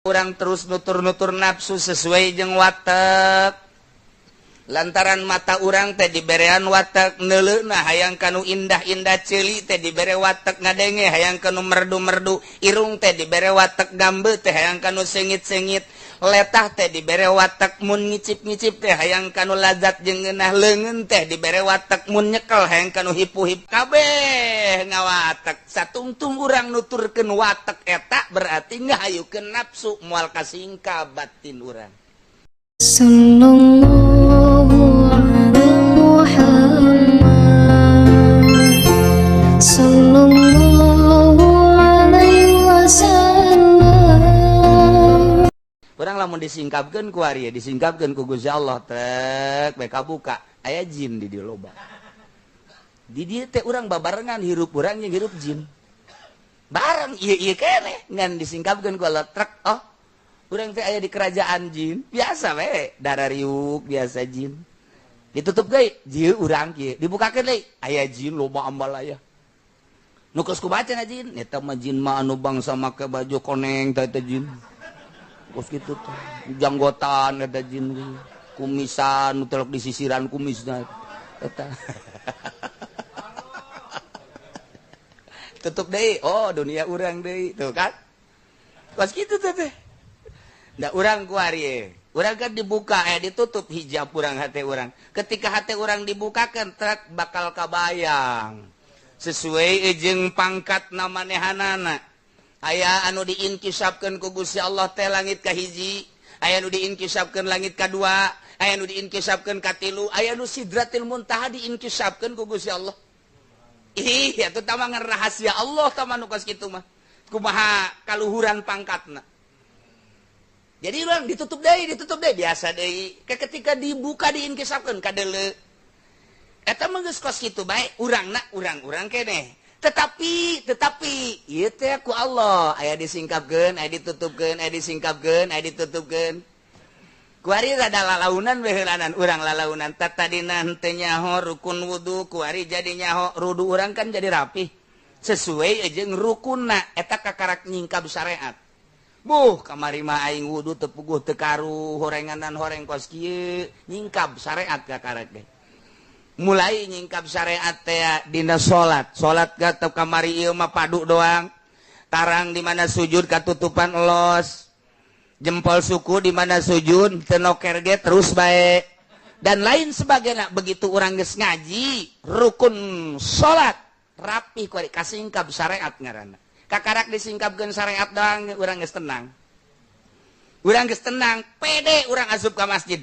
Urang terus nutur-nutur nafsu sesuai jeung watek. Lantaran mata urang teh diberean watek neuleuhna hayang kanu indah-indah, ceuli teh dibere watek ngadenge hayang kanu merdu-merdu, irung teh dibere watek gambe teh hayang kanu sengit-sengit, letah teh dibere watek mun ngicip-ngicip teh hayang kanu lazat jeung ngeunah, leungeun teh dibere watek mun nyekel hayang kanu hipu-hip, kabeh ngawatek. Satungtung urang nuturkeun watek eta berarti ngahayukeun nafsu, moal kasingkap batin urang. Sallallahu ala Muhammad, Sallallahu alaihi wasallam. Urang lamun disingkapkeun ku ari, disingkapkeun ku Gusti Allah tek bae kabuka, aya jin di dieu loba. Di dieu teh urang babarengan hirup urang jeung hirup jin. Bareng ieu ieu keneh ngan disingkapkeun ku Allah trek, oh urang teh aya di kerajaan jin, biasa we darah riuk biasa jin. Ditutup deui, jieu urang kieu, dibukakeun deui aya jin loba ambalaya. Nu geus kubaca na jin, eta mah jin mah anu bangsa make baju koneng teh eta jin. Kos kitu teh, janggotan eta jin, kumisan nu telok disisiran kumisna eta. Tutup deui, oh dunia urang deui, tuh kan. Kos kitu teh teh. Da urang ku ari, urang kan dibuka ditutup hijab urang hate urang. Ketika hate urang dibukakeun trek bakal kabayang. Sesuai jeung pangkat namanehanana. Aya anu diinkisapkeun ku Gusti Allah teh langit kahiji, aya anu diinkisapkeun langit kadua, aya anu diinkisapkeun katilu, aya anu sidratil muntaha diinkisapkeun ku Gusti Allah. Ih, eta tah mah rahasia Allah tah mah nu kos kitu mah. Kumaha kaluhuran pangkatna. Jadi urang ditutup deui biasa deui. Ketika dibuka diinkisapkeun kadeuleu. Eta mah geus kos kitu bae, urangna urang-urang keneh. Tetapi ieu teh ku Allah aya disingkapkeun, aya ditutupkeun, aya disingkapkeun, aya ditutupkeun. Kuari rada lalaunan we heulanan urang lalaunan tatadina henteu nyaho rukun wudu, kuari jadi nyaho rudu urang kan jadi rapih. Sesuai jeung rukunna eta kakarak nyingkap syariat. Buh, kamari mah aing wudu teu puguh teu karuh, horenganan horeng kos kieu, nyingkap syariat kakarak ge. Mulai nyingkap syariat teh dina salat. Salat ka kamari ieu mah padu doang. Tarang di mana sujud katutupan los. Jempol suku di mana sujud teu noker ge terus bae. Dan lain sebagainya. Begitu urang geus ngaji rukun salat rapi ku kasingkap syariat ngaranna. Kakarak disingkapkeun syariat doang urang geus tenang. Urang geus tenang, pede urang asup ka masjid.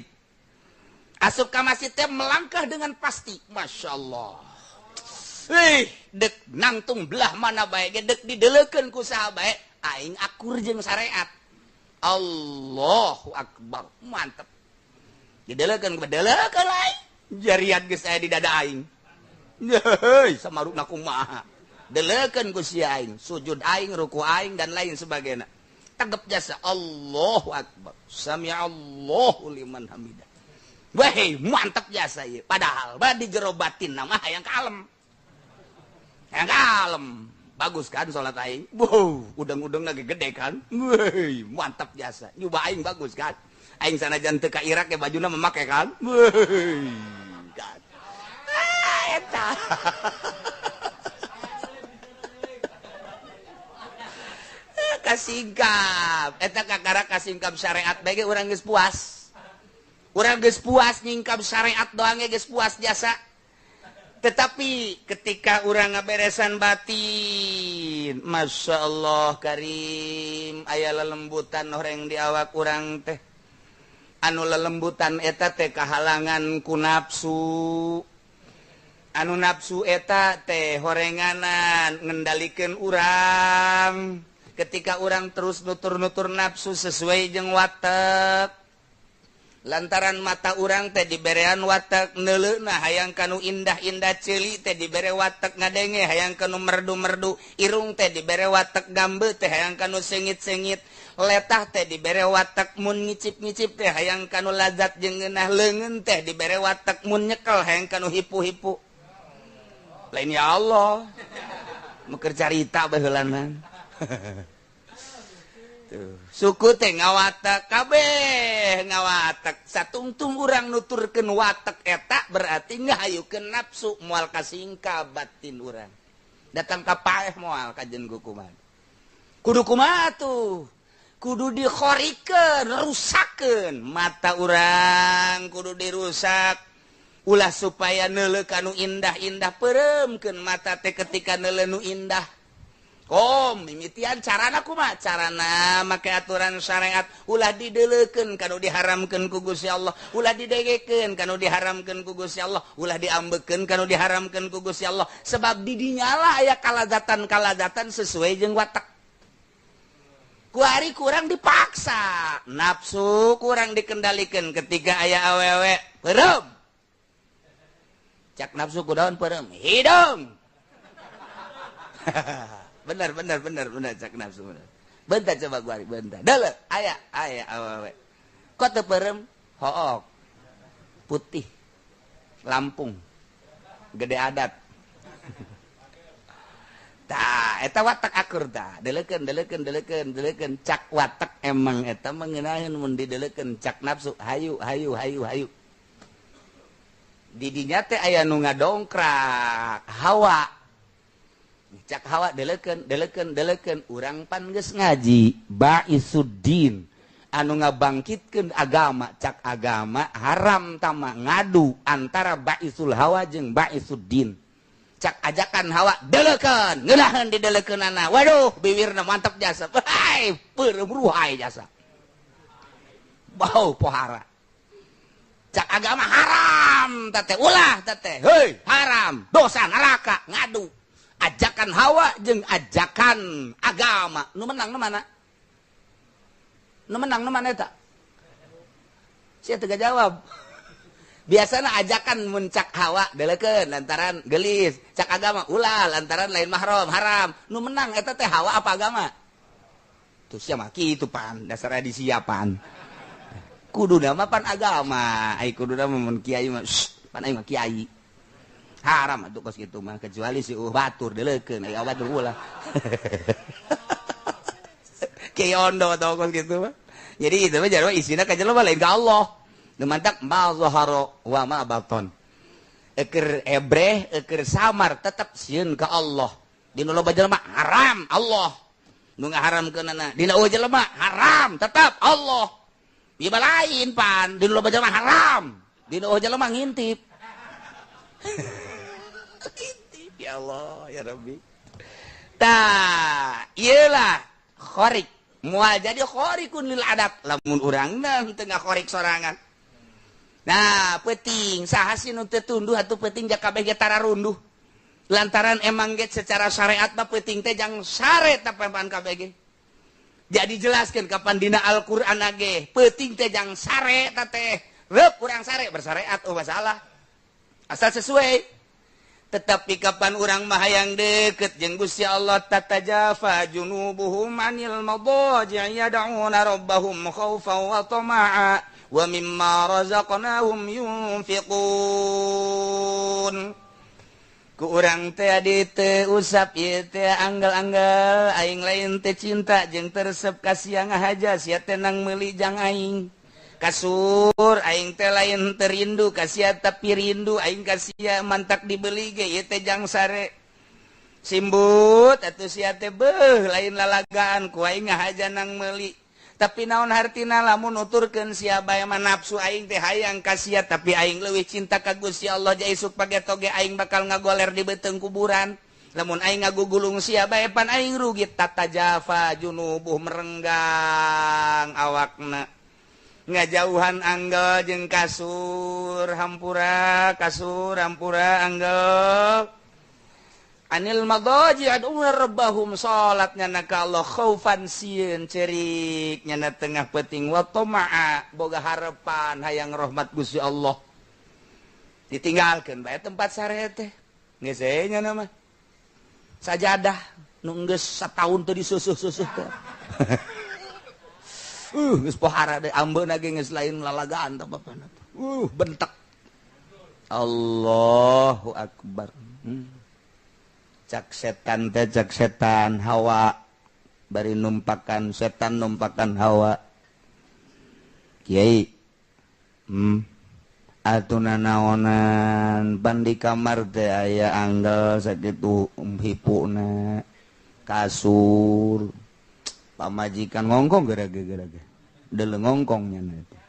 Asup ka masjid teh melangkah dengan pasti. Masya Allah. Ih, dek nangtung belah mana bae ge dek dideleukeun ku saha bae aing akur jeung syariat. Allahu akbar. Mantep. Dideleukeun bedelekeun aing. Jarian geus aya di dada aing. Heuy, samarukna kumaha. Deleukeun ku sia aing, sujud aing, ruku aing dan lain sebagainya. Tegep jasa Allahu akbar. Sami'allahu liman hamidah. Wah, mantap jasa ieu. Padahal bah di jero batin nama hayang kalem. Hayang kalem. Bagus kan salat aing? Wow, udang-udang lagi gede kan? Wih, mantap jasa. Nyoba aing bagus kan? Aing sanajan teu ka Irak ya bajuna memake kan? Wih, kan. Ah, eta. Kasingkap. Eta kakara kasingkap syariat bae ge urang geus puas. Urang geus puas nyingkap syariat doang ge geus puas jasa. Tetapi ketika urang ngaberesan batin, Masya Allah karim, aya lelembutan horeng di awak urang teh. Anu lelembutan eta teh kahalangan ku nafsu. Anu nafsu eta teh horenganan ngendalikeun urang. Ketika urang terus nutur-nutur nafsu sesuai jeung watek. Lantaran mata urang teh diberean watek neuleuhna hayang kanu indah-indah, ceuli teh dibere watek ngadenge hayang kanu merdu-merdu, irung teh dibere watek gambe teh hayang kanu sengit-sengit, letah teh dibere watek mun ngicip-ngicip teh hayang kanu lazat jeung ngeunah, leungeun teh dibere watek mun nyekel hayang kanu hipu-hipu. Lain ya Allah, meker carita baheulanan. Tuh, suku teh ngawatek kabeh ngawatek satungtung urang nuturkeun watek eta berarti ngahayukeun nafsu moal kasingka batin urang. Datang ka paeh moal kajen kumaha. Kudu kumaha tuh? Kudu dikhorikeun, rusakeun mata urang kudu dirusak. Ulah supaya neuleuh ka nu indah-indah peureumkeun mata teh ketika neuleuh nu indah. Kom mimitian carana kumaha? Carana make aturan syariat ulah dideleukeun kanu diharamkeun ku Gusti Allah, ulah didegekeun kanu diharamkeun ku Gusti Allah, ulah diambekeun kanu diharamkeun ku Gusti Allah. Sebab di dinya lah aya kalazatan-kalazatan sesuai jeung watak. Kuari kurang dipaksa, nafsu kurang dikendalikan ketika aya awewe peureum. Cak nafsu kudaon peureum, hidung. Benar benar benar benar cak nafsu benar. Bentar coba gua bentar. Deuleu aya aya awewe. Kok teu peureum? Hook. Putih. Lampung. Gede adat. Tah, eta watak akur tah. Deleukeun deleukeun deleukeun deleukeun cak watak emang eta mengenaheun mun dideleukeun cak nafsu hayu hayu hayu hayu. Di dinya teh aya nu ngadongkrak hawa. Cak hawa deleukeun deleukeun deleukeun urang pan geus ngaji baisuddin anu ngabangkitkeun agama cak agama haram tama ngadu antara baisul hawa jeung baisuddin. Cak ajakan hawa deleukeun ngeunaheun dideleukeunana waduh biwirna mantap jasa hai peureum ruhai jasa bau pohara. Cak agama haram teh ulah teh heuy haram dosa neraka ngadu ajakan hawa jeung ajakan agama nu menang nu mana? Nu menang nu mana eta? Sia teu jawab. Biasana ajakan mun cak hawa deleukeun lantaran gelis, cak agama ulah lantaran lain mahram haram. Nu menang eta teh hawa apa agama? Tuh sia mah kitu pan, dasarna disiapan. Kuduna mah pan agama, ai kuduna mah mun kiai mah pan aing mah kiai. Haram atuh kos kitu mah kecuali si batur deleukeun aya batur ulah. Kiai ondo atau kos kitu mah. Jadi itu mah jarwa isina ka jelema lain ka Allah. Nu mantak ma zahara wa ma baton. Eker ebreh, eker samar tetep sieun ka Allah. Dina loba jelema haram Allah. Nu ngaharamkeunana dina eueuh jelema haram tetep Allah. Ieu lain pan dina loba jelema haram. Dina eueuh jelema ngintip. Ngintip ya Allah ya Rabbi. Tah, ieulah khorik. Moal jadi khorikun lil adat lamun urangna teu ngakhorik sorangan. Nah, peuting saha sih nu teu tunduh atuh peuting ja kabeh ge tararunduh. Lantaran emang ge secara syariat mah peuting teh jang sare tapan kabeh ge. Jadi jelaskeun kapan dina Al-Qur'an ge peuting teh jang sare ta teh. Reup urang sare bersyariat oh masalah. Asal sesuai. Tetapi kapan urang mah hayang deket jeung Gusti Allah tatajafa junubuhum anil madaji yad'una rabbahum khaufan wa tama'a wa mimma razaqnahum yunfiqun. Ku urang teh adi teu usap ieu teh anggal-anggal aing lain teh cinta jeung teresep ka sia ngahaja sia teh nang meuli jang aing. Kasur aing teh lain teu rindu ka sia tapi rindu aing ka sia mantak dibeli ge ieu teh jang sare. Simbut atuh sia teh beuh lain lalagaan ku aing ngahaja nang meuli. Tapi naon hartina lamun nuturkeun sia bae mah nafsu aing teh hayang ka sia tapi aing leuwih cinta ka Gusti Allah ja isuk page toge aing bakal ngagoler di beuteung kuburan. Lamun aing ngagugulung sia bae pan aing rugi tatajafa junubuh merenggang awakna. Ngajauhan anggel jeung kasur hampura kasur hampura anggel anil madaji ad'una rabbahum salat nyana ka Allah khaufan sieun cerik nyana tengah peuting wa tama'a boga harepan hayang rahmat Gusti Allah ditinggalkeun bae tempat sare teh geus we nyana mah sajadah nu geus sataun teu disusuh-susuh teh. Geus pohara deui ambeuna ge geus lain lalagaan teh bapana. Bentek. Allahu akbar. Cak setan teh cak setan hawa Bari numpakan setan numpakan hawa. Kiai. Atuna naonan pan di kamar teh aya anggal sakitu hipuna kasur pamajikan ngongkong gara-gara deuleu ngongkong nya teh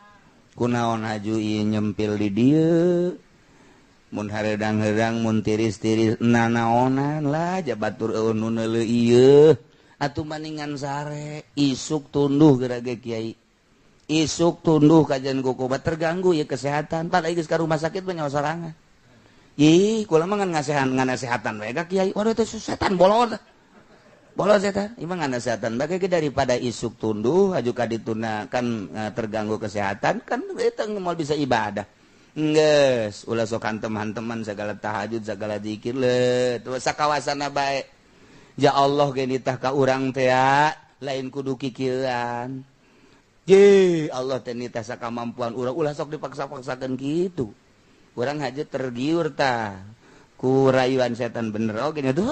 kunaon haju ieu nyempil di dieu mun hareudang-heudang mun tiris-tiris nanaonan lah jabatur eueuh nu neuleuh ieu atuh maningan sare isuk tunduh gara-gara kiai isuk tunduh kajian kukobat terganggu ya kesehatan pada geus ka rumah sakit mah nyawa sorangan ih kula mah ngan ngasehatan we ka kiai waduh teh setan bolot bolot setan ieu mah ngan nasehatan bae daripada isuk tunduh aju ka dituna kan terganggu kesehatan kan eta moal bisa ibadah geus ulah sok hantem-hanteman segala tahajud segala zikir le tuh sakawasana bae ya Allah ge nitah ka urang teh lain kudu kikieuan. Ye Allah teh nitah sakamampuan urang ulah sok dipaksa-paksakeun kitu. Urang haja tergiur tah ku rayuan setan bener oge nya tuh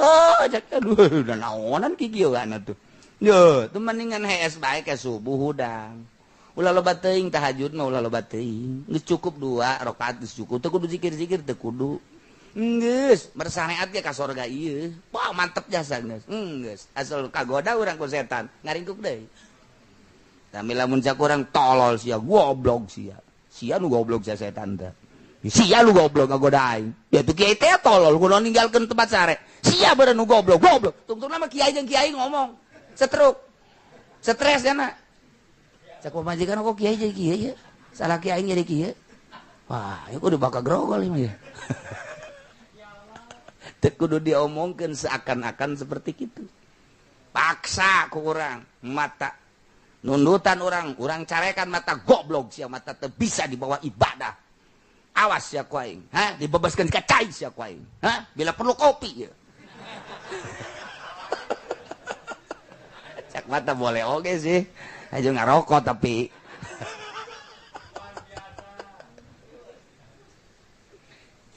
cak aduh naonan kikieuan atuh. Yo, teu mendingan hees bae ke subuh hudang. Ulah loba teuing tahajud mah ulah loba teuing. Geus cukup 2 rakaat geus cukup teu kudu zikir-zikir teu kudu. Geus bersareat ge ka sorga ieu. Wah mantep jasa geus. Geus asal kagoda urang ku setan ngaringkuk deui. Tapi lamun cak urang tolol sia, goblok sia. Sia nu goblok sia setan teh. Sia nu goblok ngagoda aing. Ya tuh kiai teh tolol kudu ninggalkeun tempat sare. Sia beureun nu goblok, goblok. Tungtungna mah kiai jeung kiai ngomong. Setruk. Stres cenah. Cak pamajikan kok kiai jadi kiai ya. Salah kiai jadi kiai. Wah, ieu kudu bakal grogol ieu mah ya. Teu kudu diomongkeun seakan-akan seperti kitu. Paksa ku urang mata nundutan orang, orang carekan mata goblok sia mata teu bisa dibawa ibadah. Awas sia ku aing, ha? Dibebaskeun ka cai sia ku aing, ha? Bila perlu kopi ya. Cak mata boleh oge sih. Aja ngarokok tapi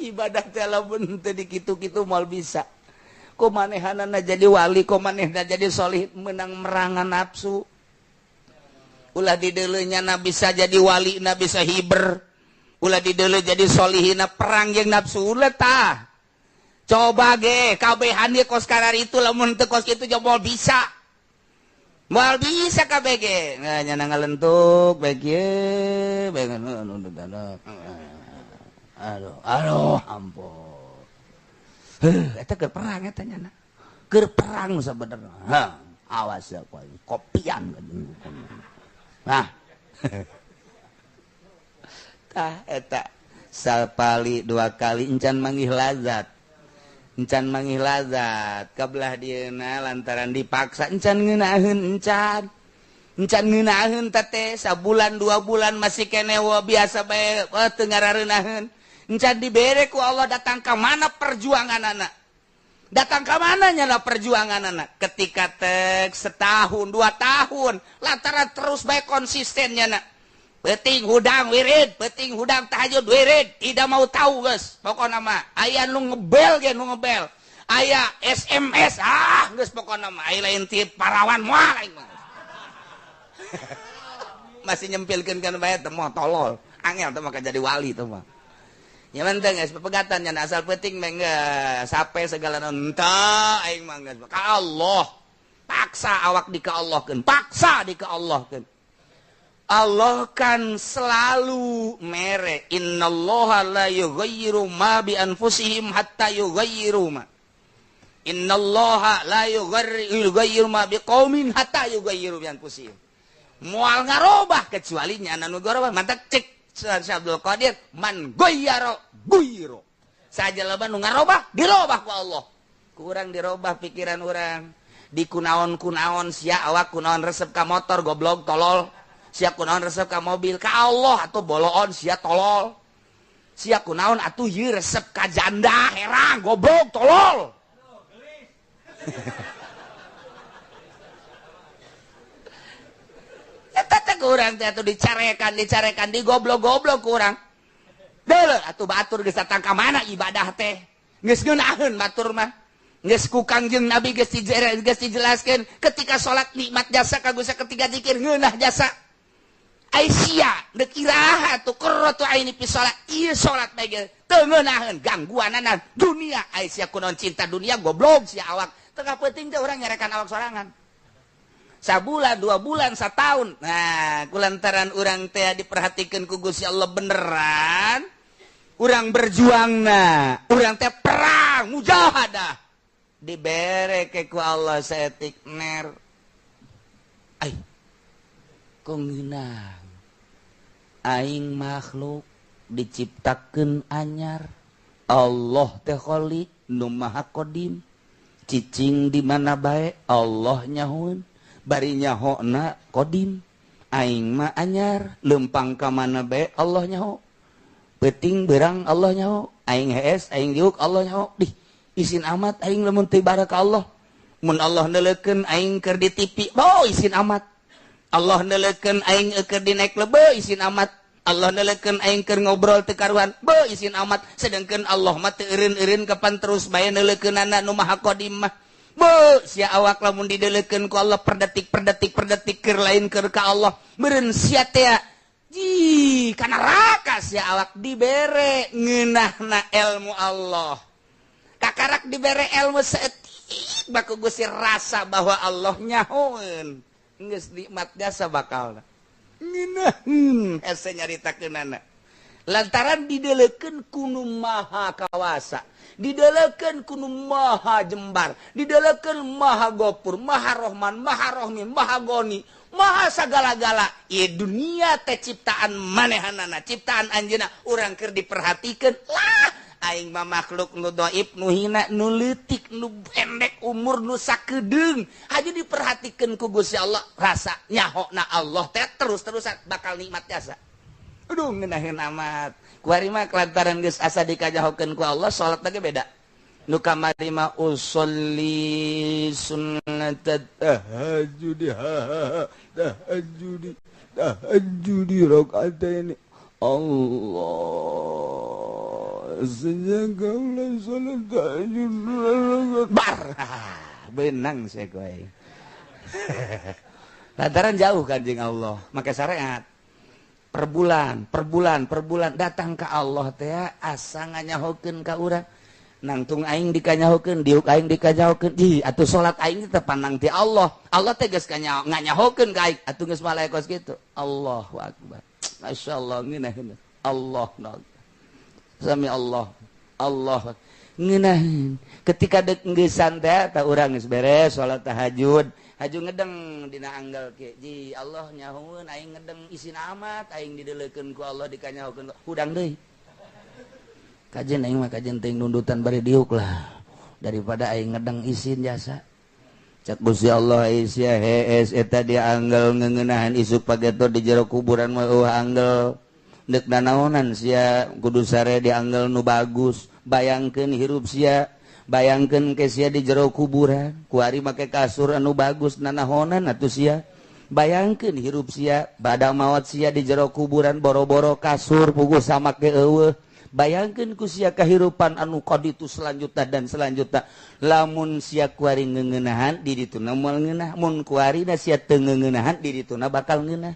ibadah teh lamun teu dikitu-kitu moal bisa. Ku manehanana jadi wali, ku manehna jadi solih menang merangan nafsu. Ulah dideuleunya na bisa jadi wali na bisa hiber ulah dideuleu jadi solihina perang jeung nafsu ulah tah coba ge kabehan ge kos karar itu lamun teu kos kitu moal bisa kabeh ge nah nya ngalentuk bae kieu bae aduh aduh ampun heuh eta keur perang eta nya keur perang sabenerna ha awas ya kopian. Nah, tah eta sapali dua kali encan manggih lazat kabelah dieuna lantaran dipaksa encan ngeunaheun encan ngeunaheun teh sabulan 2 bulan masih keneh biasa bae teu ngarareunaheun encan dibere ku Allah datang ka mana perjuanganana. Datang ke mana nyala perjuangan anak ketika tek setahun 2 tahun lantaran terus baik konsistennya nak peting hudang wirid peting hudang tahajud wirid tidak mau tahu guys pokoknya mah aya nu ngebel ge nu ngebel aya SMS ah geus pokoknya mah aya lain ti parawan moal aing mah. Masih nyempilkeun kan bae teh moal tolol angel teh mah jadi wali teh mah. Ya menteng geus pepegatan nya asal penting mah geus sape segala entah aing mah geus ka Allah paksa awak di ka Allahkeun paksa di ka Allahkeun. Allah kan selalu mere innallaha la yughayyiru ma bi anfusihim hatta yughayyiru ma innallaha la yughayyiru ma biqaumin hatta yughayyiru bi anfusihim moal ngarobah kecuali nya nu garobah mantak cek Syekh Abdul Qadir man goyaro guyro saja loba nu ngarobah dirobah ku Allah kurang dirobah pikiran urang di kunaon-kunaon sia awak kunaon resep ka motor goblok tolol sia kunaon resep ka mobil ka Allah atuh boloon sia tolol sia kunaon atuh ieu resep ka janda herang goblok tolol. Eta teh kurang teh atuh dicarekan digoblok-goblok kurang. Deuleu atuh batur geus datang ka mana ibadah teh. Geus ngeunaheun batur mah. Geus ku Kangjeng Nabi geus dijelaskeun ketika salat nikmat jasa ka Gusti, ketika zikir ngeunah jasa. Ai sia deuk iraha tuh qurratu aini fi salat, ieu salat bae ge teu ngeunaheun gangguanana dunia. Ai sia kunaon cinta dunia, goblok sia awak. Tengah penting teh urang nyarekan awak sorangan. Sabulan, 2 bulan, setahun. Nah, kulantaran urang teh diperhatikan ku Gusti Allah beneran, urang berjuang, nah urang teh perang mujahadah, dibere ke ku Allah saetik ner. Ai kok ngeunah aing makhluk diciptakeun anyar, Allah teh Khalik nu Maha Qadim, cicing di mana bae Allah nyahoeun, bari nyahona Qadim. Aing mah anyar, lempang ka mana bae Allah nyaho, peuting berang Allah nyaho, aing hees, aing diuk, Allah nyaho. Dih, isin amat aing lamun teu ibadah ka Allah. Mun Allah neuleukeun aing keur di TV, oh, isin amat. Allah neuleukeun aing keur di naik lebe, isin amat. Allah neuleukeun aing keur ngobrol teu karuan, be, isin amat. Sedangkan Allah mah teu eureun-eureun, kapan terus bae neuleukeunana nu Maha Qadim mah. Be, sia awak lamun didelekeun ku Allah per detik, per detik, per detik keur lain keur ka Allah, meureun sia teh ji ka neraka sia awak. Dibere ngeunahna ilmu Allah, kakarak dibere ilmu saeutik baku Gusti, rasa bahwa Allah nyahoeun, geus nikmat jasa, bakal ngeunaheun hese nyaritakeunana lantaran didelekeun ku Nu Maha Kawasa, didelekeun ku Nu Maha Jembar, didelekeun Maha Gopur, Maha Rohman, Maha Rohmi, Maha Goni, Maha sagala-gala. Ieu dunia teh ciptaan manehanana, ciptaan anjeunna, urang keur diperhatikeun lah. Aing mah makhluk nu dhaif, nu hina, nu leutik, nu pendek umur, nu sakedeung aja diperhatikeun ku Gusti Allah, rasa nyahona Allah teh terus-terusan bakal nikmat jasa. Aduh, ngeunaheun amat. Kuari mah kelantaran geus asa dikanyahokeun ku Allah, salat lagi beda. Nu kamari mah usolli sunnat tahajjud, tahajjud, tahajjud rakaataini. Allah sejak kaulah salat tahajud bar benang saya kowe. Lantaran jauh kan jeung Allah, make syariat per bulan, per bulan, per bulan datang ke Allah teh asa nganyahokeun ka urang, nangtung aing dikanyahokeun, diuk aing dikanyahokeun, ji atuh salat aing teh pandang ti Allah. Allah teh geus nganyahokeun ka aing atuh, geus malaikat kitu. Allahu akbar, masyaallah, ngeunaheun Allah. Sami Allah, Allah ngeunaheun. Ketika dek ngeusan teh tah urang geus beres salat tahajud, haju ngedeng dina anggal ke ji, Allah nyahoeun aing ngedeng, isin amat aing didelekeun ku Allah, dikanyahokeun. Hudang deui kajen aing mah, kajen teuing nundutan bari diuk lah daripada aing ngedeng isin jasa. Cak Gusti Allah, sia hees eta dia anggal ngeuneunahan, isuk pageto di jero kuburan mah eueuh anggal, deuk nanaonan sia kudu sare di anggal nu bagus? Bayangkeun hirup sia, bayangkeun ke sia di jero kuburan kuari make kasur anu bagus, nanahonan atuh sia? Bayangkeun hirup sia bada maot, sia di jero kuburan boro-boro kasur, puguh sama ke eueuh. Bayangkeun ku sia kehirupan anu kaditu selanjutnya dan selanjutnya. Lamun sia kuari ngeuneunahan di dituna moal ngeunah, mun kuari da sia teu ngeuneunahan di dituna bakal ngeunah,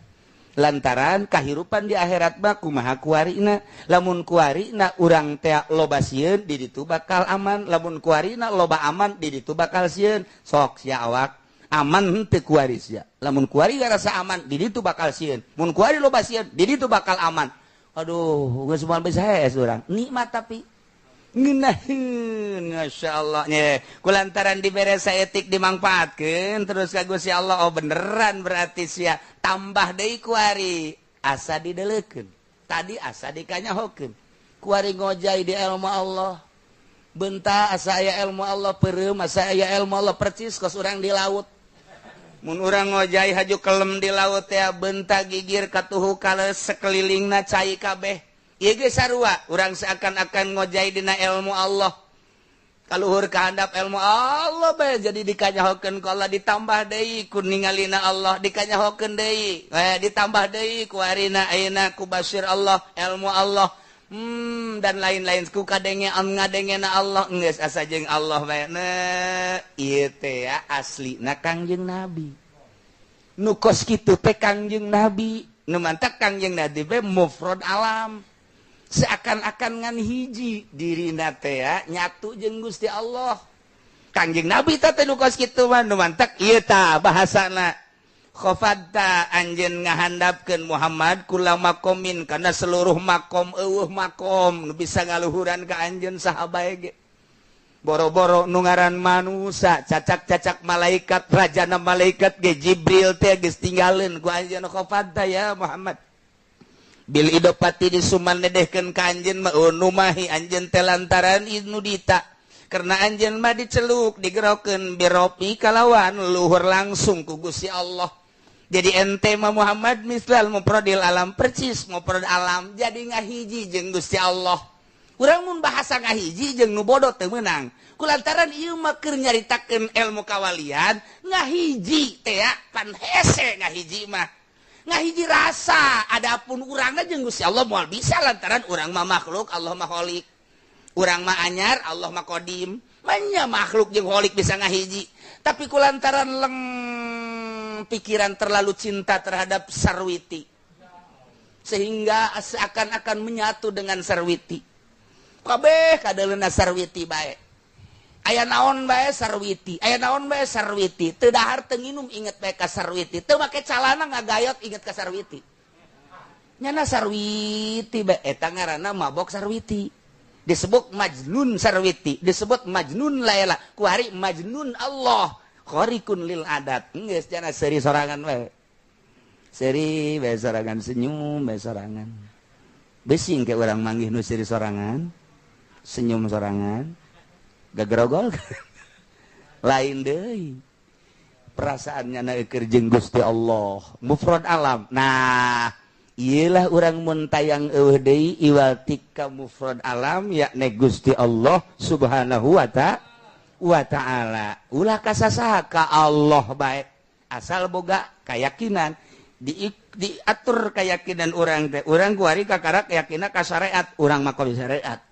lantaran kahirupan di akhirat mah kumaha kuarina. Lamun kuarina urang teh loba sieun, di ditu bakal aman. Lamun kuarina loba aman, di ditu bakal sieun. Sok sia awak aman henteu kuari sia? Lamun kuari rasa aman, di ditu bakal sieun. Mun kuari loba sieun, di ditu bakal aman. Aduh, geus moal bisa hees urang nikmat, tapi ngeunaheun, Masya Allah nye. Kulantaran dibere saeutik dimangfaatkeun terus ka Gusti Allah. Oh, beneran berarti sia tambah deui kuari asa didelekeun tadi, asa dikanyahokeun, kuari ngojay di ilmu Allah, bentar asa aya ilmu Allah, peureum asa aya ilmu Allah, percis kos urang di laut. Mun urang ngojay haju kelem di laut ya, bentar gigir katuhu kales, sekelilingna cai kabeh. Ieu ge sarua, urang seakan-akan ngojay dina ilmu Allah, kaluhur kahandap ilmu Allah bae, jadi dikanyahokeun ku Allah, ditambah deui ku ningalina Allah, dikanyahokeun deui, ditambah deui ku harina ayeuna ku basir Allah, ilmu Allah. Dan lain-lain ku kadenge ngadengena Allah geus asa jeung Allah bae. Ieu teh ya aslina Kangjeng Nabi. Nu kos kitu teh Kangjeng Nabi. Nu mantak Kangjeng Nabi teh mufrad alam. Seakan-akan ngan hiji dirina teh ya nyatu jeung Gusti Allah. Kangjeng Nabi teh nu kos kitu mah nu mantak ieu tah bahasana. Khofadta anjeun ngahandapkeun Muhammad kula makomin kana seluruh makom eueuh makom nu bisa ngaluhuran ka anjeun saha bae ge. Boro-boro nu ngaran manusa cacak-cacak malaikat rajana malaikat ge Jibril teh geus tinggaleun ku anjeun khofadta ya Muhammad. Bil idopati disuman nedehkeun ka anjeun mah numahi anjeun teh lantaran nudita. Karena anjeun mah diceluk digerokeun biropi kalawan luhur langsung ku Gusti Allah. Jadi ente mah Muhammad mislal muprodil alam percis muprodil alam jadi ngahiji jeung Gusti Allah. Urang mun bahasa ngahiji jeung nu bodoh teu meunang. Kulantaran ieu mah keur nyaritakeun ilmu kawalian ngahiji teh ya pan hese ngahiji mah. Ngahiji rasa adapun urangna jeung Gusti Allah moal bisa lantaran urang mah makhluk Allah mah khalik. Urang mah anyar Allah mah qadim. Manya makhluk jeung khalik bisa ngahiji. Tapi kulantaran leng pikiran terlalu cinta terhadap sarwiti sehingga seakan-akan menyatu dengan sarwiti. Kabeh kadaleuna sarwiti bae. Aya naon bae sarwiti, aya naon bae sarwiti. Teu dahar teu nginum inget bae ka sarwiti. Teu make calana ngagayot inget ka sarwiti. Nyana sarwiti bae eta ngaranna mabok sarwiti. Disebut majnun sarwiti, disebut majnun Laila, kuari majnun Allah. Khorikun lil adat geus jana seuri sorangan we. Seuri bae sorangan senyum bae sorangan. Besing ke urang manggih nu seuri sorangan, senyum sorangan, gagrogol. Lain deui. Perasaannya na keur jeung Gusti Allah, mufrad alam. Nah, ieulah urang mun tayang eueuh deui iwal tika mufrad alam yakni Gusti Allah Subhanahu wa ta'ala. Ulah kasasaha ka Allah bae asal boga keyakinan diatur keyakinan urang teh urang kuari kakara keyakinan ka syariat urang makom syariat.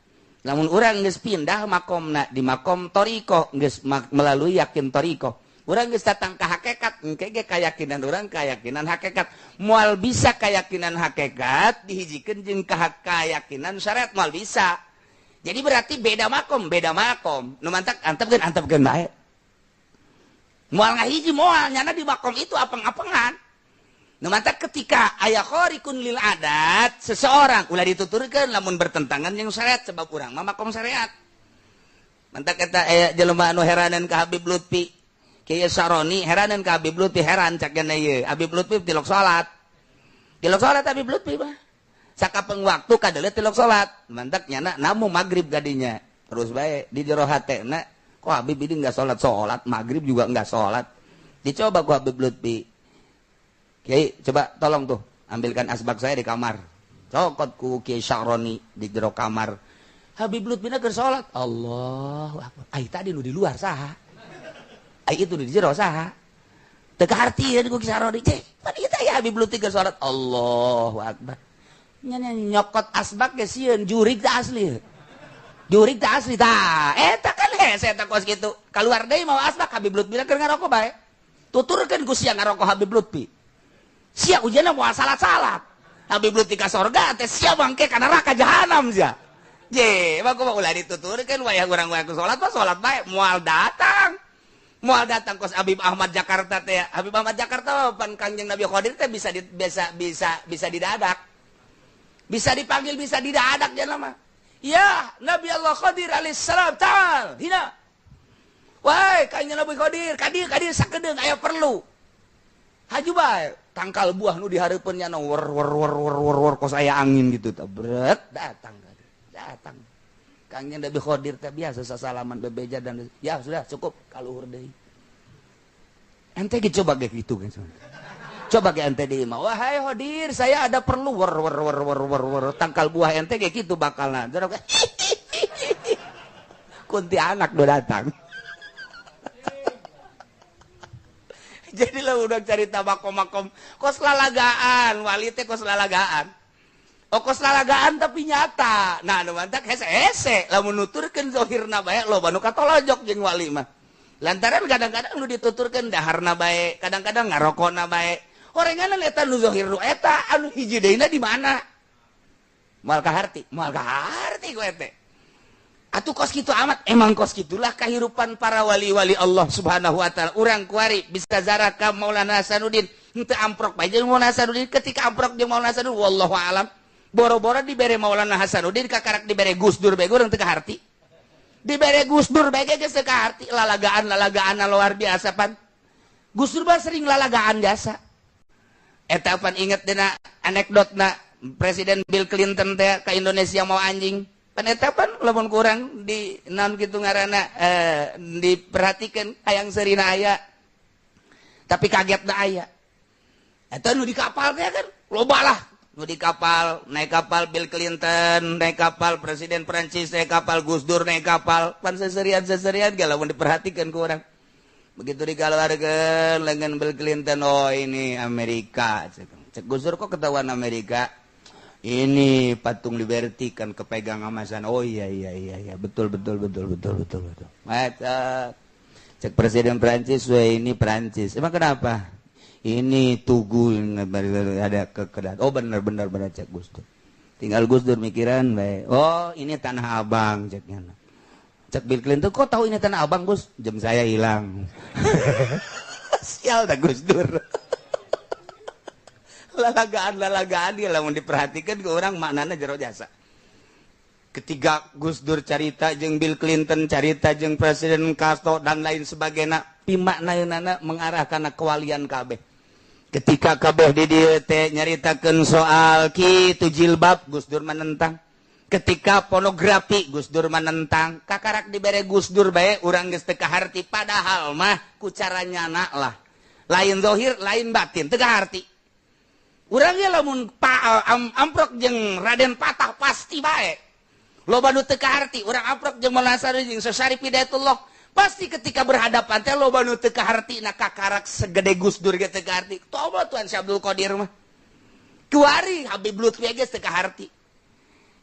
Lamun urang geus pindah makomna di makom thariqah geus melalui yakin thariqah urang geus datang ka hakikat engke ge keyakinan urang keyakinan hakikat moal bisa keyakinan hakikat dihijikeun jeung keyakinan syariat moal bisa. Jadi berarti beda makom. Nu mantak antepkeun bae. Moal ngahiji moal nyana di makom itu apeng-apengan. Nu mantak ketika aya khorikun lil adat seseorang ulah dituturkeun lamun bertentangan jeung syariat sebab urang mah makom syariat. Mantak eta aya jelema anu heranan ka Habib Lutfi. Kiai Saroni heranan ka Habib Lutfi heran cak gana ieu. Habib Lutfi tilok salat. Tilok salat Habib Lutfi mah. Sakapeng waktu kadele tilok salat mantak nyana namu maghrib gadinya terus bae di jero hatena kok Habib ini enggak salat maghrib juga enggak salat dicoba ku Habib Lutfi Kiai coba tolong tuh ambilkan asbak saya di kamar cokot ku Kiai Syaroni di jero kamar Habib Lutfi na keur salat Allahu akbar ai tadi nu di luar saha ai itu di jero saha teu kahartieun ku Kiai Syaroni ceh pan ieu teh Habib Lutfi keur salat Allahu akbar nyokot asbak ge sieun jurig teh asli. Jurig teh asli tah. Eta kan hese eta kos kitu. Kaluar deui mawa asbak Habib Lutfi keur ngarokok bae. Tuturkeun ku sia ngarokok Habib Lutfi. Sia ujianna moal salat-salat. Habib Lutfi ka sorga teh sia bangke ka neraka jahanam sia. Je, mah kumaha ulah dituturkeun wayah urang wayah ku salat mah salat bae moal datang. Moal datang kos Habib Ahmad Jakarta teh. Habib Ahmad Jakarta pan Kangjeng Nabi Khadir teh bisa di, bisa didadak. Bisa dipanggil, bisa didadak jangan lama. Ya, Nabi Allah Khadir alaihissalam, ta'al, hina. Wahai, kayaknya Nabi Khadir, kadir sakedeung aya perlu. Haju bae, tangkal buah nu dihareupeun nya wer wer wer wer wer wer kos aya angin gitu tah. Bret, datang datang. Kangnya Nabi Khadir teh biasa sasalaman bebeja dan ya sudah cukup kaluhur deui. Ente ge coba ge kitu kan. Coba ke ente di imah, wahai Khadir, saya ada perlu wer wer wer wer wer wer tangkal buah ente kayak gitu bakalan. Kuntilanak udah datang. Jadilah udah cerita makom-makom kos lalagaan, wali teh kos lalagaan. Okos lalagaan tapi nyata. Nah, anu mantak hese-hese lamun nuturkeun zahirna bae loba nu katolojok jeung wali mah. Lantaran kadang-kadang nu dituturkeun daharna bae, kadang-kadang ngarokona bae. Horenganan eta nu zahir nu eta anu hiji deuna di mana? Moal kaharti, moal kaharti ku ete. Atuh kos kitu amat, emang kos kitulah kehidupan para wali-wali Allah Subhanahu wa taala. Urang kuari bisa zarah ka Maulana Hasanuddin, henteu amprok bae jeung Maulana Hasanuddin, ketika amprok jeung Maulana Hasanuddin wallahu alam. Boro-boro dibere Maulana Hasanuddin kakarak dibere Gus Dur bae urang teu kaharti. Dibere Gus Dur bae geus teu kaharti, lalagaan-lalagaan luar biasa pan. Gus Dur mah sering lalagaan jasa. Eta pan inget dina anekdotna Presiden Bill Clinton teh ka Indonesia mau anjing. Pan eta pan lamun kurang di naon kitu ngaranna diperhatikeun hayang seurina aya. Tapi kagetna aya. Eta nu di kapal teh kan loba lah. Nu di kapal, naik kapal Bill Clinton, naik kapal Presiden Prancis, naik kapal Gus Dur, naik kapal. Pan seserian-seserian ge lamun diperhatikeun ku urang. Begitu dikeluarkeun lengan Bill Clinton, oh ini Amerika. Cek Gus Dur kok ketahuan Amerika? Ini patung Liberty kan kepegang sama sana. Oh iya iya iya iya, betul betul betul betul betul betul. Mata cek Presiden Prancis, wah ini Prancis. Emang kenapa? Ini tugu ada kekedat. Oh benar benar benar cek Gus Dur. Tinggal Gus Dur mikiran bae. Oh ini Tanah Abang ceknya. Cek Bill Clinton kok tahu ini Tanah Abang Gus? Jam saya hilang. Sial dah Gus Dur. Lalagaan-lalagaan dia lamun diperhatikan ke orang maknana jero jasa. Ketiga Gus Dur carita jeung Bill Clinton carita jeung Presiden Castro dan lain sebagainya, pimaknaeunana mengarah kana kewalian kabeh. Ketika kabeh di dieu teh nyaritakeun soal kitu jilbab, Gus Dur menentang. Ketika pornografi Gus Dur menentang, kakarak dibere Gus Dur bae urang geus teu kaharti, padahal mah ku cara nyana lah. Lain zahir, lain batin, teu kaharti. Urang ge lamun amprok jeung Raden Patah pasti bae. Loba nu teu kaharti, urang amprok jeung Maulana Hasanuddin jeung Syarif Hidayatullah pasti ketika berhadapan teh loba nu teu kaharti na kakarak segede Gus Dur ge teu kaharti. Toba Tuan Syekh Abdul Qadir mah. Kuari Habib Lutfi ge teu kaharti.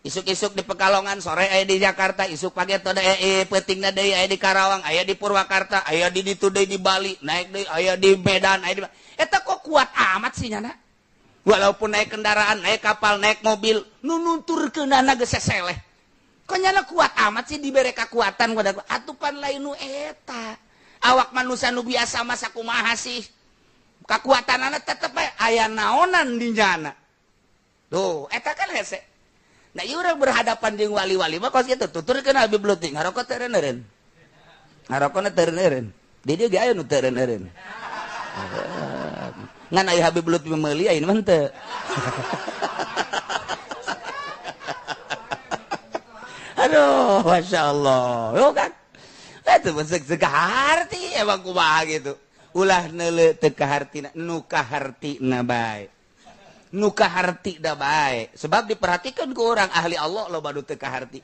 Isuk-isuk di Pekalongan, sore aya di Jakarta, isuk pagi teh peutingna deui aya di Karawang, aya di Purwakarta, aya di ditu deui di Bali, naik deui aya di Medan, aya di eta kok kuat amat sih nyana. Walaupun naik kendaraan, naik kapal, naik mobil, nu nunturkeunana geus seseleh. Kok nyana kuat amat sih dibere kekuatan pada atupan lain nu eta. Awak manusia nu biasa mah sakumaha sih? Kakuatanana tetep bae aya naonan di nyana. Tuh, eta kan hese. Nah, ieu urang berhadapan jeung wali-wali mah kos kitu tuturkeun Habib Lutfi ngarokok teu eureun. Ngarokona teu eureun. Di dieu ge aya nu teu eureun. Ngan aya Habib Lutfi meuli ayeuna mah henteu. Aduh, Masya Allah. Yo kan? Itu besek kaharti emang kumaha gitu. Ulah neuleuh teu kahartina, nu kahartina bae. Nu kaharti da bae. Sebab diperhatikan ku orang ahli Allah loba nu teu kaharti.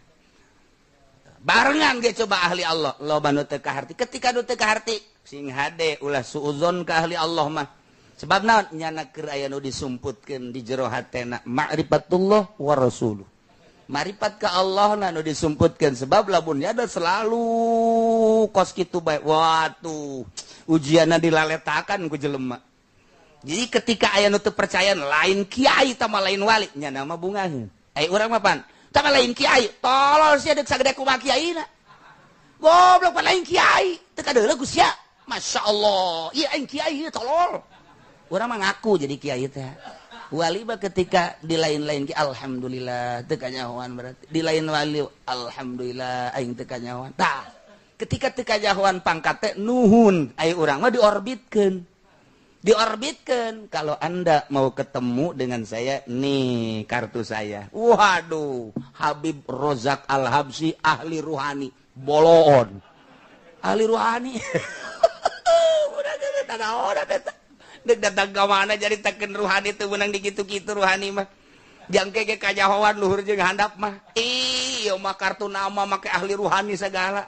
Barengan ge coba ahli Allah loba nu teu kaharti. Ketika nu teu kaharti, sing hade ulah suuzon ka ahli Allah mah. Sebab naon nyana keur aya nu disumputkeun di jero hatena ma'rifatullah wa rasuluh. Maripat ke Allah na nu disumputkeun sebab lamun ada selalu kos kitu bae. Waduh, ujianna dilaletakan ku jelema. Jadi ketika aya nu teu percaya lain kiai tama lain wali nya nama bungaheun. Ai urang mah pan, tama lain kiai, tolol sia deuk sagede kumaha kiaina. Goblok pan lain kiai, teu kadeuleu ku sia. Masyaallah, ieu aing kiai ieu tolol. Urang mah ngaku jadi kiai teh. Wali mah ketika di lain-lain ki alhamdulillah teu kanyahoan berarti. Di lain wali alhamdulillah aing teu kanyahoan. Tah, ketika teu kanyahoan pangkat teh nuhun, ai urang mah diorbitkeun. Diorbitkeun kalau Anda mau ketemu dengan saya nih kartu saya. Waduh, Habib Rozak Al-Habsyi ahli ruhani, boloon. Ahli ruhani. Udah geus tanaon eta. Dek datang ka mana jadi teken ruhani teu meunang dikitu-kitu ruhani mah. Jangke ge kanyahoan luhur jeung handap mah. Ih, ieu mah kartu nama make ahli ruhani segala.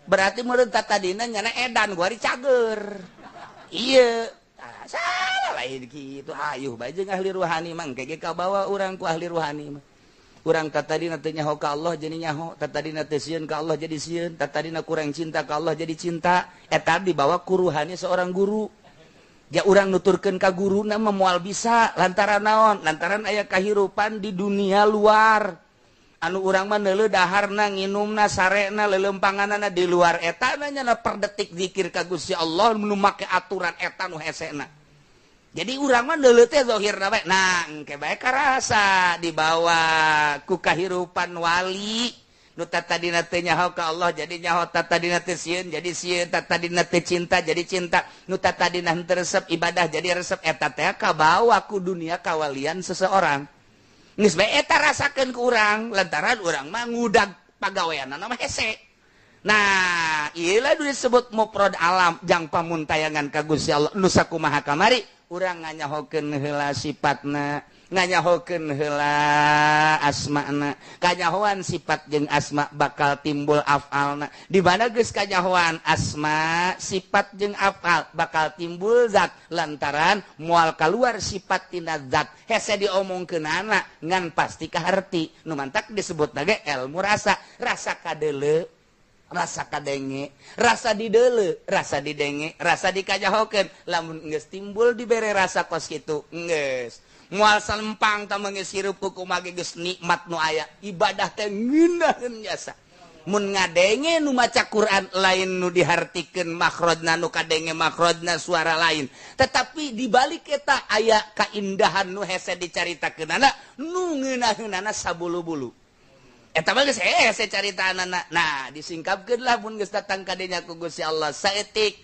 Berarti meureun tatadina nyana edan gua ari cager. Iya, Ah, salah, lain gitu. Hayuh bae jeung ahli ruhani mah, engke ge kabawa urang ku ahli ruhani mah. Urang tadina teu nyaho ka Allah jadi nyaho, tadina teu sieun ka Allah jadi sieun, tadina kurang cinta ka Allah jadi cinta. Eta dibawa ku ruhani seorang guru. Ya, urang nuturkeun ka guruna mah moal bisa. Lantaran naon? Lantaran aya kahirupan di dunia luar anu urang mah neuleuh daharna, nginumna, sarena, lelempanganana di luar. Eta nya per detik zikir ka Gusti Allah nu make aturan eta nu hesena. Jadi urang mah neuleuh teh zahirna bae. Nah, engke bae karasa dibawa ku kahirupan wali nu tadina teu nyaho ka Allah jadi nyaho, tadina teu sieun jadi sieun, tadina teu cinta jadi cinta, nu tadina henteu resep ibadah jadi resep. Eta teh kabawa ku dunia kawalian seseorang. Geus bae eta rasakeun ku urang, lantaran urang mah ngudag pagaweanna mah hese. Nah, ieu lah disebut mufrad alam jang pamuntayangan ka Gusti Allah nu sakumaha kamari. Urang nganyahokeun heula sifatna, nganyahokeun heula asmana. Kanyahoan sifat jeung asma bakal timbul afalna. Di mana geus kanyahoan asma, sifat jeung afal, bakal timbul zat, lantaran moal keluar sifat tina zat. Hese diomongkeunana, ngan pasti kaharti. Nu mantak disebut lagi ilmu rasa. Rasa kadeuleu, rasa kadenge, rasa dideuleu, rasa didenge, rasa dikanyahokeun. Lamun geus timbul dibere rasa kos kitu, geus moal salempang. Tah, geus hirup kumaha geus nikmat nu aya, ibadah teh ngeunaheun jasa. Mun ngadenge nu maca Quran, lain nu dihartikeun makhrajna, nu kadenge makhrajna suara lain, tetapi di balik eta aya kaindahan nu hese dicaritakeunana, nu ngeunaheunana sabulu-bulu. Eta mah geus hese caritaanana. Nah, disingkapkeun lah mun geus datang ka dinya ku Gusti Allah saeutik.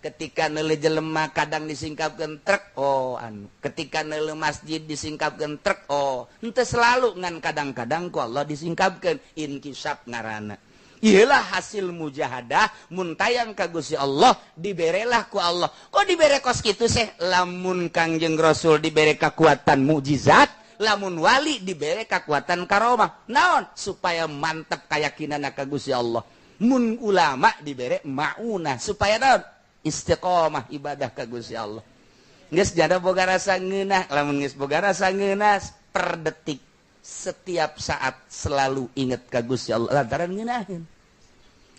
Ketika neuleuh jelema kadang disingkapkeun trek, oh anu. Ketika neuleuh masjid disingkapkeun trek, oh henteu selalu, ngan kadang-kadang ku Allah disingkapkeun, inkisaf ngaranna. Iyalah hasil mujahadah. Mun tayang ka Gusti Allah, diberelah ku Allah. Kok dibere kos kitu seh? Lamun Kangjeng Rasul dibere kekuatan mukjizat, lamun wali dibere kekuatan karomah. Naon? Supaya mantap keyakinan ka Gusti Allah. Mun ulama dibere maunah, supaya naon? Istiqomah ibadah ka Gusti Allah. Geus jada boga rasa ngeunah. Lamun geus boga rasa ngeunah, per detik, setiap saat selalu inget ka Gusti Allah, lantaran ngeunaheun,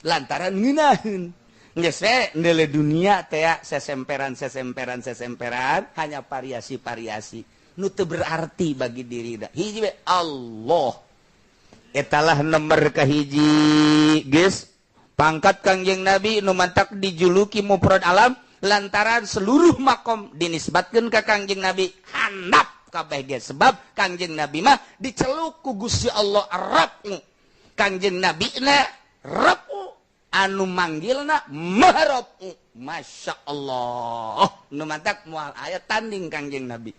lantaran ngeunaheun. Geus we neuleuh dunia teh sesemperan, sesemperan, sesemperan, hanya variasi-variasi nu teu berarti bagi diri. Hiji we, Allah. Etalah nomor kahiji. Geus pangkat Kangjeng Nabi, nu mantak dijuluki mufrad alam lantaran seluruh makom dinisbatkeun ka Kangjeng Nabi, handap kabeh ge, sebab Kangjeng Nabi mah diceluk ku Gusti Allah Rabbu. Kangjeng Nabi na Rabbu, anu manggilna Maha. Masya Allah, nu mantak moal aya tanding Kangjeng Nabi.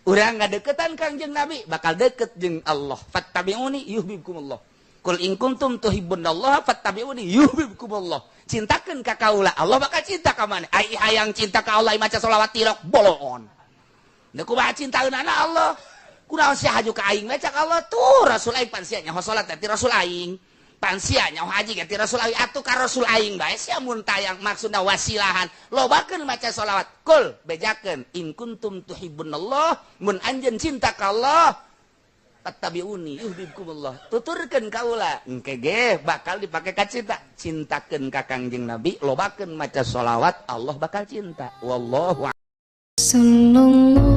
Urang ngadeukeutan Kangjeng Nabi bakal deket jeung Allah. Fattabi'uni yuhibbukumullah. Qul in kuntum tuhibbunallaha fattabi'uni yuhibbukumullah. Cintakeun ka kaula, Allah bakal cinta ka maneh. Ai hayang cinta ka Allah, maca selawat tilok boloon. Da kumaha cintaeunana Allah? Kunaon sia haju ka aing? Maca Allah tuh Rasul aing, pan sia nyaho salat ti Rasul aing. Pan sia nyaho haji ti Rasul aing, atuh ka Rasul aing bae sia mun tayang, maksudna wasilahan. Lobakeun maca selawat. Kul, bejakeun, in kuntum tuhibbunallah, mun anjeun cinta ka Allah, fattabi'uni yuhibbukumullah, tuturkeun kaula, engke ge bakal dipake ka cinta. Cintakeun ka Kangjeng Nabi, lobakeun maca sholawat, Allah bakal cinta. Wallahu Sallallahu